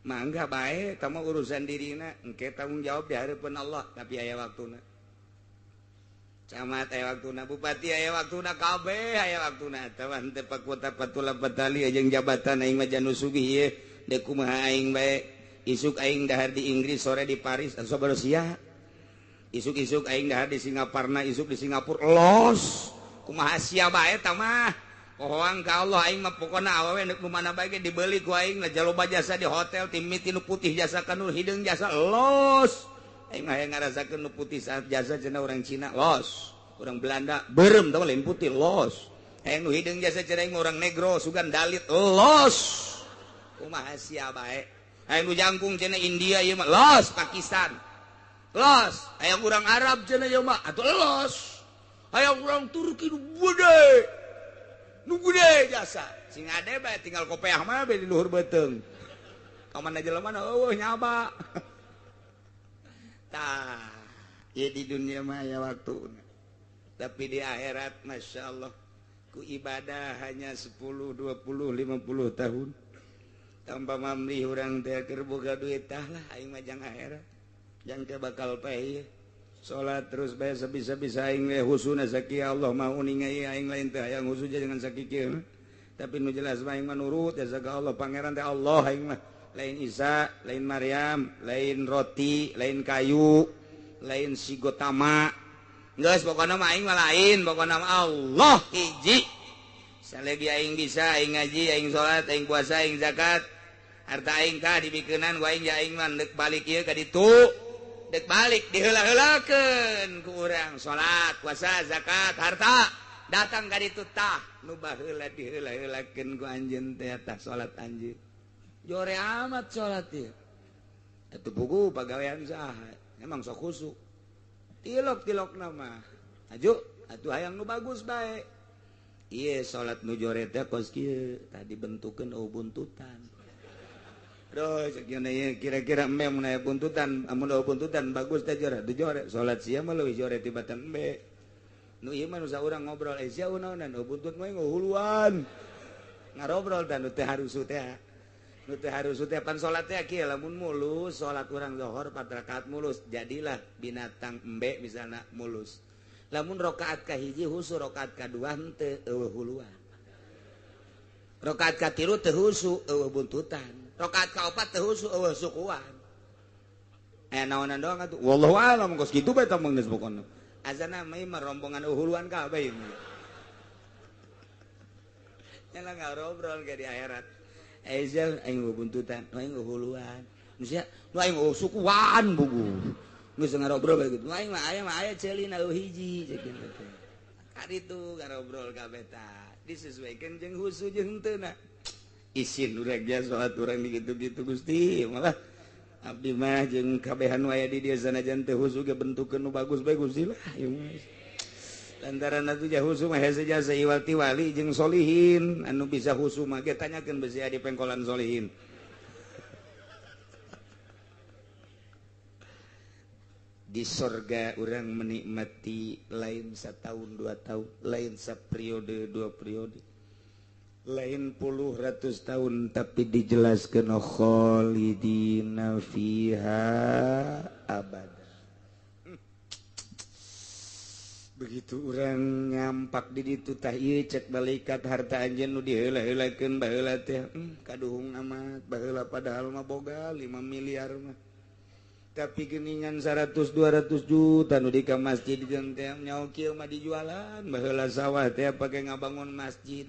Mangga bae eta mah urusan dirina, engke tanggung jawab di hareupeun Allah, tapi aya waktuna. Camat aya waktuna, bupati aya waktuna, kabeh aya waktuna. Eta mah henteu pakuta patula patali jeung jabatan aing mah janu sugih ieu, deuk kumaha aing bae. Isuk aing dahar di Inggris, sore di Paris, asa baru sia. Isuk-isuk aing dahar di Singaparna, isuk di Singapura, los. Kumaha sia bae eta mah. Pohoang ka Allah aing mah pokona awewe nu mana bae ge dibeli ku aing lah, jaloba jasa di hotel timiti nu putih jasa ka nu hideung jasa los. Aing mah hayang ngarasakeun nu putih saat jasa cenah urang Cina los, urang Belanda beureum tah lain putih los. Hayang nu hideung jasa cenah aing urang negro sugan dalit los. Kumaha sia bae. Hayang nu jangkung cenah India ieu mah los, Pakistan los. Hayang urang Arab cenah ieu mah atuh los. Hayang urang Turki nu gede. Nu gede jasa sing ade bae tinggal kopeah mah bae di luhur beuteung. Ka mana jelema na eueuh nyaba. Tah, ieu di dunia mah aya waktuna. Tapi di akhirat Masya Allah ku ibadah hanya 10, 20, 50 tahun. Tanpa mamlih urang teh keur boga duit tah lah aing mah jang akhirat. Jang teh bakal paeh. Salat terus bae sabisa-bisa aing we husuna sakieu Allah mah uninga ieu aing lain teh hayang husu jangan sakieu. Tapi nu jelas mah aing mah nurut jasa ka Allah, pangeran teh Allah aing mah. Lain Isa, lain Maryam, lain roti, lain kayu, lain si Gotama. Geus pokona mah aing mah lain, pokona mah Allah hiji. Salagi aing bisa aing ngaji, aing salat, aing puasa, aing zakat. Harta aing tah dibikeunan ku aing ya aing mah deuk balik ieu ka ditu. Dek balik diheula-heulakeun ku urang salat, puasa, zakat, harta datang ka ditu tah nu baheula diheula-heulakeun ku anjeun teh tah salat anjeun. Jore amat salat ieu. Atuh buku pagawean saha? Emang sok khusuk. Tilok-tilokna mah. Aju atuh hayang nu bagus bae. Ieu salat nu jore teh kos kieu, tadi bentukeun eueuh buntutan. Aduh, kira-kira embe mun aya buntutan, amun eueuh buntutan bagus teh jore, teu jore. Salat sia mah leuwih jore tibatan embe. Nu ieu mah nu saurang ngobrol, eh sia naonan, eueuh buntut mah ngahuluan. Ngarobrol tah nu teh harusu teh. Nu teh harusu teh pan salat teh kieu lamun mulus, salat urang zuhur 4 rakaat mulus, jadilah binatang embe misalna mulus. Lamun rakaat kahiji husu, rakaat kadua henteu eueuh huluan. Rakaat katilu teu husu eueuh buntutan. Rakaat kaopat teu husu eueuh sukuan. Eh naonan doang atuh. Wallahu a'lam kos kitu bae tah geus pokona. Azana mah ieu rombongan huluan kabeh ieu. Nya ngarobrol ge di akhirat. Eza aing buntutan, aing huluan. Nu sia, nu aing sukuan bugu. Geus ngarobrol bae kitu. Aing mah aya mah aya ceulina eueuh hiji cek kitu teh. Kaditu ngarobrol kabeh tah. Disesuaikan jeung husu jeung henteu na. Isin urang ge salat urang dikitu-kitu Gusti, malah abdi mah jeung kabehan aya di dieu sanajan teu husu ge bentukeun nu bagus bae Gusti lah ieu mah. Lantaran atuh jah husu mah hese jasa iwal ti wali jeung solihin anu bisa husu mah ge tanyakeun besi di pengkolan solihin. Di sorga orang menikmati lain setahun 2 tahun, lain saperiode 2 periode, lain puluh ratus tahun, tapi dijelaskan khalidina fiha abada. Begitu orang nyampak di ditu tah ieu cek malaikat harta anjeun nu diheula-heulakeun baheula teh kaduhung amat baheula padahal mah boga 5 miliar mah. Tapi geningan 100-200 juta nu di ka masjid jeung teh nyaho kieu mah dijualan baheula sawah teh pake ngabangun masjid.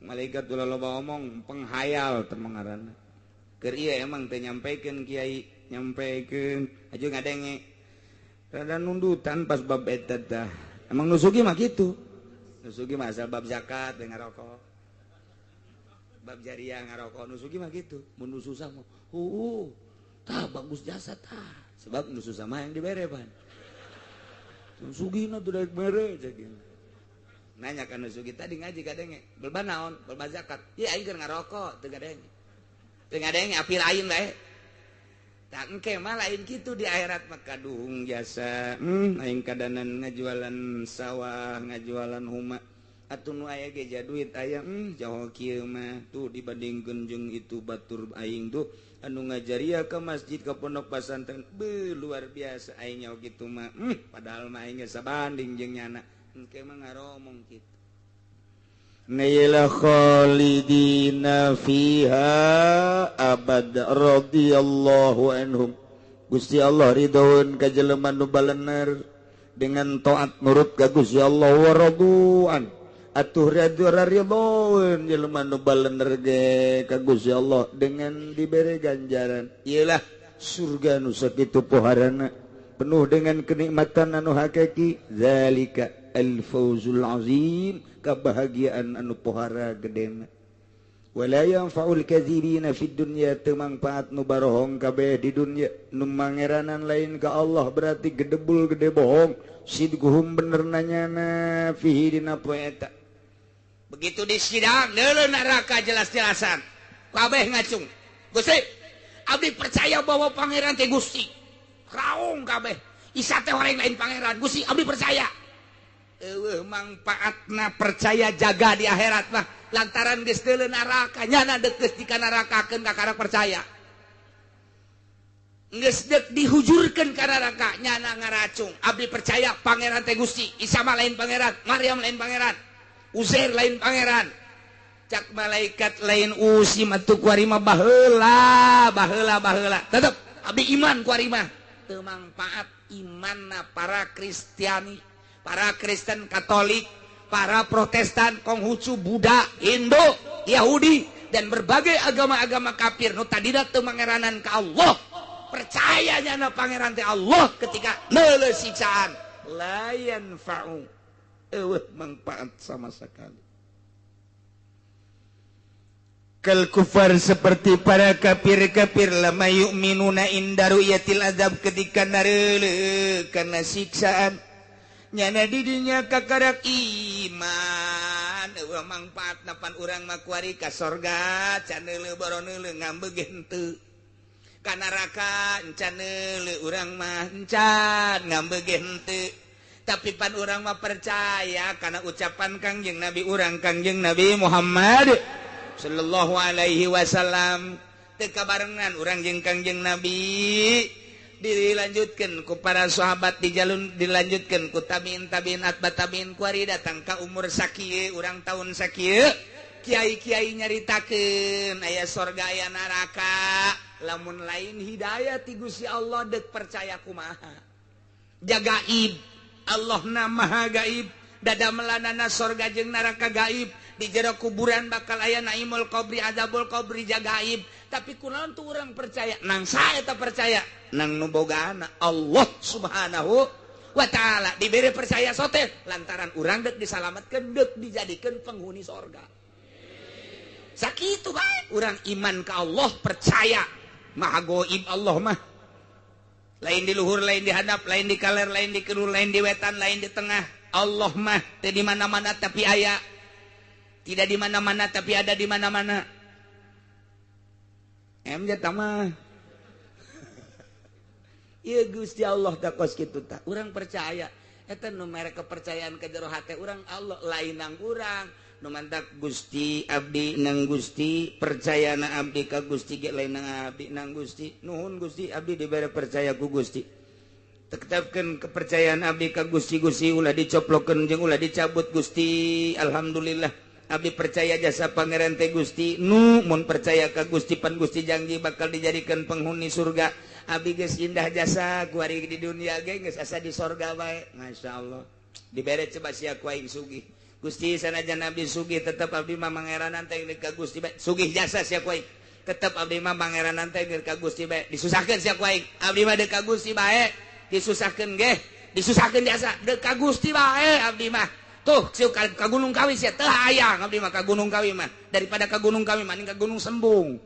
Malaikat ulah loba omong penghayal teh ngaranna. Keur ieu emang teh nyampekeun kiai, nyampekeun aju ngadenge. Rada nundutan pas bab eta tah. Emang nu sugih mah kitu. Nu sugih mah asal bab zakat teh ngarokok. Bab jariah ngarokok nu sugih mah kitu. Mun nu susah mah heueuh. Tah bagus jasa tah. Sebab nu susah mah yang dibere pan. Nu sugihna teu daek mere cek. Nanya ka nu sugih tadi ngaji kadenge. Belba naon? Belba zakat. Ieu aing keur ngarokok teu kadenge. Teu ngadenge api lain bae. Tak engke mah lain kitu di akhirat mah kaduhung jasa. Aing kadanan ngajualan sawah, ngajualan huma. Atuh nu aya ge duit aya jauh kieu mah tuh dibandingkeun jeung itu batur aing tuh anu ngajaria ke masjid ke pondok pesantren be luar biasa aing nyaho kitu mah padahal mah aing geus sabanding jeung nyana engke mah ngaromong kitu. Naila khalidina fiha abad radhiyallahu anhum. Gusti Allah ridhoeun ka jelema nu balener dengan taat nurut ka Gusti Allah wa raduan. Atuh ridhoeun jelema nu balener ge ka Gusti Allah dengan dibere ganjaran. Iyalah surga nu sakitu poharana penuh dengan kenikmatan anu hakiki. Zalika al-fawzul azim, kebahagiaan anu pohara gedena. Wala yanfa'ul kadzibina fid dunya, teu mangpaat nu barohong kabeh di dunya. Nu mangeranan lain ka Allah berarti gedebul gede bohong. Sidguhum bener nanyana fihi dina poe eta. Begitu di sidang deuleu neraka jelas-jelasan kabeh ngacung. Gusti, abdi percaya bahwa pangeran teh Gusti. Raung kabeh. Isa teh orang lain pangeran. Gusti, abdi percaya. Eueuh mangpaatna percaya jaga di akhirat mah lantaran geus deuleu neraka nyana deukeuh di kana nerakakeun kakara percaya. Geus deuk dihujurkeun ka neraka nyana ngaracung. Abdi percaya pangeran teh Gusti. Isa mah lain pangeran, Maryam lain pangeran, Uzair lain pangeran. Cak malaikat lain usim atuh kuari mah baheula, baheula, baheula. Tetep abdi iman kuari mah. Teu mangpaat imanna para Kristiani, para Kristen Katolik, para Protestan, Konghucu, Buddha, Hindu, Yahudi, dan berbagai agama-agama kafir nu tadina teu mangeranan ka Allah. Percaya nyana pangeran teh Allah ketika neuleuh siksaan la yanfa'u, eueuh mangpaat sama sekali. Kal kufar seperti para kafir-kafir lama yu'minuna inda ru'yatil azab ketika nareuleuh kana siksaan nyana didinya kakarak iman urang mangfaat napan urang mah kuari ka sorga can neuleuh boro neuleuh ngambek henteu. Ka neraka encan neuleuh urang mah encan ngambek henteu. Tapi pan urang mah percaya karena ucapan Kangjeng Nabi urang Kangjeng Nabi Muhammad sallallahu alaihi wasallam. Teu kabarengan urang jeung Kangjeng Nabi dilanjutkan ku para sahabat dijalun dilanjutkan ku tabiin tabiin atba tabiin kuari datang ka umur sakieu urang tahun sakieu kiai-kiai nyaritakeun aya sorga aya neraka lamun lain hidayah ti Gusti Allah deuk percaya kumaha jagaib Allah na maha gaib dada melanana sorga jeung neraka gaib di jero kuburan bakal aya naimul qabri azabul qabri jagaib tapi kunaon tuh urang percaya nang sae eta percaya nang nu bogaana Allah Subhanahu wa ta'ala diberi percaya sote lantaran urang deuk disalametkeun deuk dijadikeun penghuni sorga sakitu bae urang iman ka Allah percaya maha goib Allah mah lain di luhur lain di handap lain di kaler lain di kidul lain di wetan lain di tengah Allah mah teu di mana-mana tapi aya tidak di mana-mana tapi ada di mana-mana em jata mah ieu Gusti Allah da kos kitu tah urang percaya eta nu mere kepercayaan ka jero hate urang Allah lain nang urang nu mantak Gusti abdi nang Gusti percaya na abdi ka Gusti ge lain nang abdi nang Gusti nuhun Gusti abdi dibere percaya ku Gusti tetapkeun kepercayaan abdi ka Gusti Gusti ulah dicoplokeun jeung ulah dicabut Gusti alhamdulillah abdi percaya jasa pangeran teh Gusti nu mun percaya ka Gusti pan Gusti janji bakal dijadikan penghuni surga abdi geus indah jasa kuari di dunia ge geus asa di sorga bae masyaallah dibere coba sia ku aing sugih Gusti sanajan abdi sugih tetep abdi mah mangeranan teh ka Gusti bae sugih jasa sia ku aing tetep abdi mah mangeranan teh ka Gusti bae disusahkeun sia ku aing abdi mah deuk ka Gusti bae disusahkeun ge disusahkeun jasa deuk ka Gusti bae abdi mah tuh sieu ka Gunung Kawi sia teu hayang abdi mah ka Gunung Kawi mah daripada ka Gunung Kawi mah ka Gunung Sembung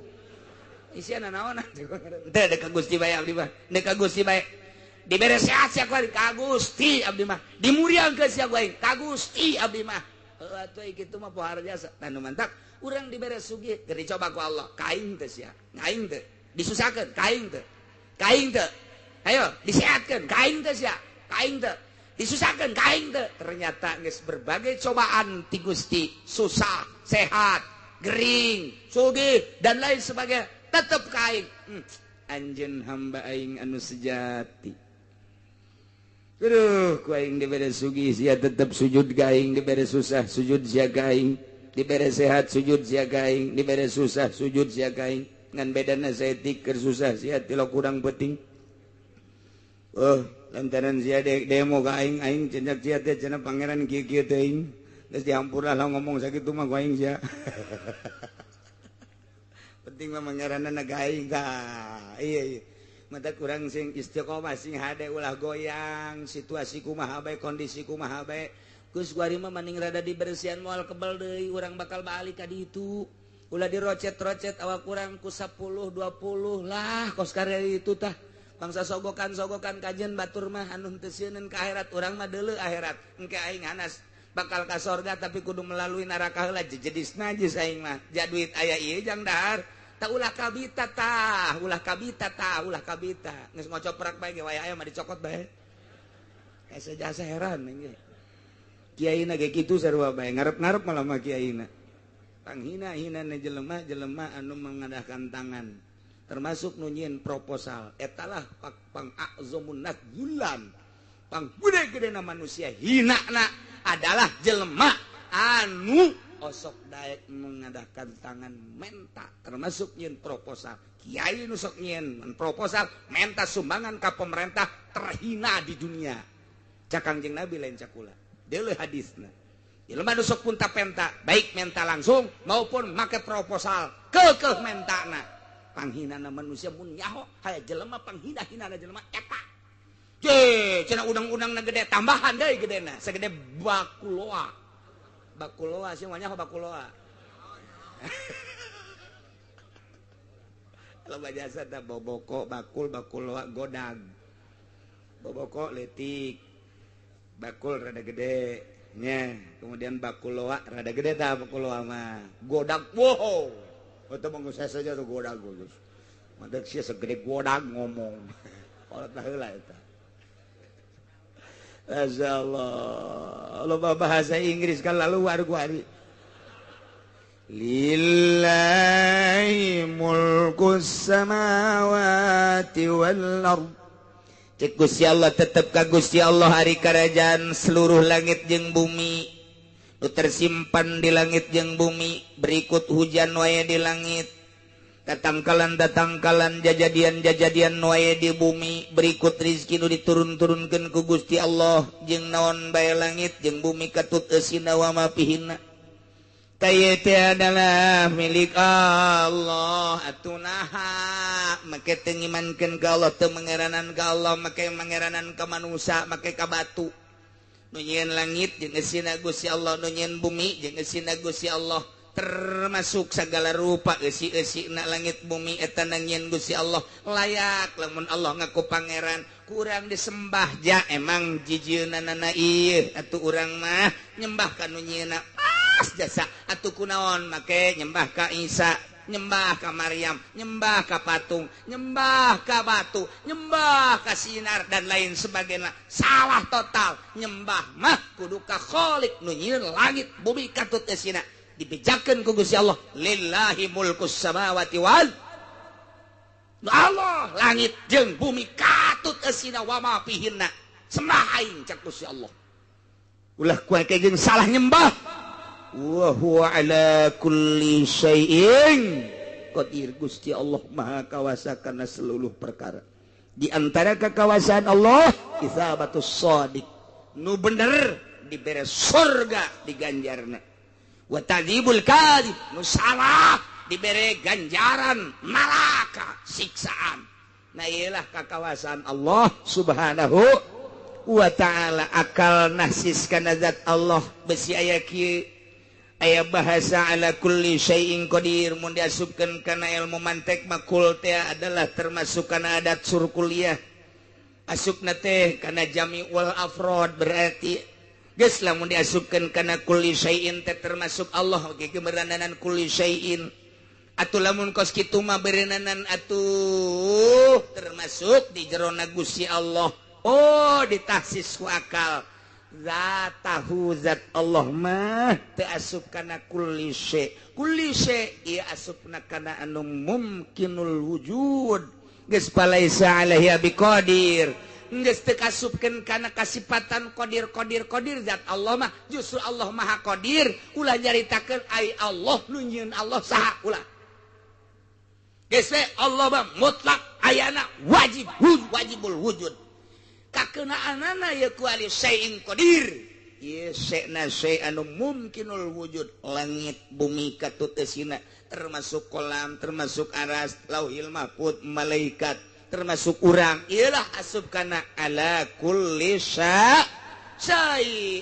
isiana naon teu deuk ka Gusti bae abdi mah deuk ka Gusti bae dibere sehat sia ku ka Gusti abdi mah dimuriangkeun sia ku ka Gusti abdi mah heuh atuh kitu mah pohara jasa tah nu mantak urang dibere sugih keur dicoba ku Allah ka aing teh sia aing teh disusahkeun ka aing teh ka aing teh ayo disehatkeun ka aing teh sia ka aing teh disusahkan kain teh ternyata geus berbagai cobaan ti Gusti susah sehat gering sugih dan lain sebagainya tetep kain anjeun hamba aing anu sejati aduh ku aing dibere sugih sia tetep sujud ka aing dibere susah sujud sia ka aing dibere sehat sujud sia ka aing dibere susah sujud sia ka aing ngan bedana saeutik keur susah sia tilo kurang penting oh lantaran sia demo ka aing aing cenah sia teh cenah pangeran kieu-kieu teuing geus dihampura lah ngomong sakitu mah ku aing sia penting mah pangeranna ka aing tah iya iya mata kurang sing istiqomah sing hade ulah goyang situasi kumaha bae kondisi kumaha bae geus kuari mah mending rada dibersihan moal kebel deui urang bakal balik ka ditu ulah dirocet-rocet awak kurang ku 10 20 lah kos karya itu tah bangsa sogokan-sogokan kajen batur mah anu teu sieun ka akhirat urang mah deuleu akhirat engke aing hanas bakal ka sorga tapi kudu melalui neraka heula jejedis najis aing mah ja duit aya ieu jang dahar tah ulah kabita tah ulah kabita tah ulah kabita geus ngocoprak bae ge waya aya mah dicokot bae asa jasa heran ge kiaina ge kitu sarua bae ngarep-ngarep malah mah kiaina panghina-hinana jelema-jelema anu mengadahkan tangan termasuk nu nyieun proposal etalah pang a'zamun nas gulan pang gede-gedena manusia hinana adalah jelema anu osok daek mengadahkan tangan menta termasuk nyieun proposal kiai nu sok nyieun proposal menta sumbangan ka pemerintah terhina di dunia cak Kangjeng Nabi lain cakula deuleu hadisna jelema nu sok punta penta baik menta langsung maupun make proposal keukeuh mentana panghinana manusia mun nyaho haya jelema panghina-hinana jelema eta je cenah undang-undangna gede tambahan deui gedena sagede bakuloa bakuloa sih mah nyaho bakuloa loba jasa tah boboko bakul bakuloa godag boboko leutik bakul rada gede Nya, kemudian bakuloa rada gede tah bakuloa mah. Godak wow. Atau mah saya saja tuh godak geus. Mantek sia segede godak ngomong. Kolot baheula eta. Masyaallah. Loba bahasa Inggris kan laluar ku ari. Lillahi mulkus samawati wal ard. Cek Gusti Allah tetep ka Gusti Allah ari kerajaan seluruh langit jeung bumi. Nu tersimpan di langit jeung bumi, berikut hujan wae di langit. Tatangkalan-tatangkalan jajadian-jajadian wae di bumi, berikut rizki nu diturun-turunkeun ku Gusti Allah jeung naon bae langit jeung bumi katut eusina wa ma fihinna. Teh adalah milik Allah. Atuh naha make teu ngimankeun ka Allah, teu mangeranan ka Allah, make mangeranan ka manusia, make ka batu. Nu nyieun langit jeung eusina Gusti Allah, nu nyieun bumi jeung eusina Gusti Allah, termasuk segala rupa eusi-eusina langit bumi eta nyieun Gusti Allah. Layak lamun Allah ngaku pangeran, kurang disembah ja emang jijieunana ieu. Atuh urang mah nyembah ka nu nyieunna pas jasa. Atuh kunaon make nyembah ka Isa, nyembah ka Maryam, nyembah ka patung, nyembah ka batu, nyembah ka sinar dan lain sebagainya. Salah total. Nyembah mah kudu ka Khalik nu nyieun langit bumi katut eusina. Dibejakeun ku Gusti Allah, lillahi mulkus samawati wal Allah, langit jeung bumi katut eusina wa ma fihinna. Sembah aing cak Gusti Allah. Ulah ku jeung salah nyembah. Wa huwa ala kulli syai'in qadir. Gusti Allah maha kawasa kana seluruh perkara. Di antara kekawasaan Allah isabatus shadiq, nu bener dibere surga diganjarna. Wa tadzibul kadzib, nu salah dibere ganjaran neraka siksaan. Nah iyalah kekawasaan Allah Subhanahu wa ta'ala. Akal nahsis kana zat Allah besi aya kieu aya bahasa ala kulli syai'in qadir. Mun diasupkeun kana ilmu mantek makul teh adalah termasuk kana adat surkuliyah. Asupna teh kana jami wal afrod, berarti geus lamun diasupkeun kana kulli syai'in teh termasuk Allah oge keberenanan kulli syai'in. Atuh lamun kos kitu mah berenanan atuh termasuk di jerona Gusti Allah. Oh ditahsis ku akal. Zatahu zat Allah mah teu asup kana kulli syai. Kulli syai ieu asupna kana anu mumkinul wujud. Geus palaisa alaihi biqadir. Geus teu kasupkeun kana kasipatan qadir qadir qadir zat Allah mah. Justru Allah maha qadir. Ulah nyaritakeun ai Allah nu nyieun Allah saha ulah. Geus we Allah mah mutlak ayana wajib wajibul wujud. Kakenaanana ya ku ali syai'in qadir. Ieu syai'na syai' anu mumkinul wujud, langit bumi katut eusina, termasuk kolam, termasuk aras, lauhil mahfud, malaikat, termasuk urang. Ieulah asup kana ala kulli syai'.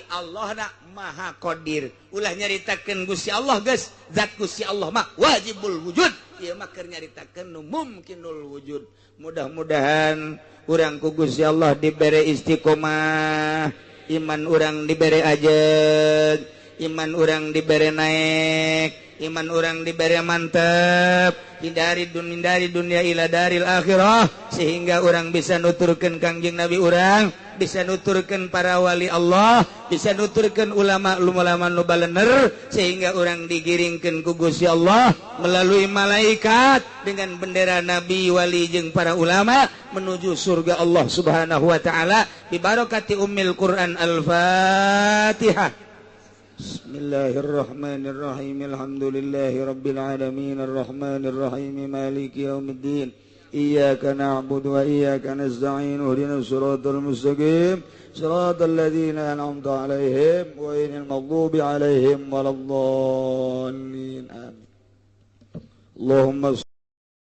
Allah na maha qadir. Ulah nyaritakeun Gusti Allah geus, zat Gusti Allah mah wajibul wujud. Ieu mah keur nyaritakeun nu mumkinul wujud. Mudah-mudahan urang ku Gusti Allah dibere istiqomah, iman urang dibere ajeg, iman urang dibere naik, iman urang dibere mantep, hindari dunia ila daril akhirah, sehingga urang bisa nuturkeun Kangjeng Nabi urang, bisa nuturkeun para wali Allah, bisa nuturkeun ulama-ulama nu balener, sehingga urang digiringkeun ku Gusti Allah melalui malaikat dengan bendera nabi, wali jeung para ulama menuju surga Allah Subhanahu wa taala bi barakati ummil Quran. Al-Fatihah. Bismillahirrahmanirrahim. Alhamdulillahi rabbil alamin arrahmanir rahim maliki yaumiddin. Iyyaka na'budu wa iyyaka nasta'in ihdinas siratal mustaqim siratal ladzina an'amta 'alaihim ghairil maghdubi 'alaihim waladdallin. Amin. Allahumma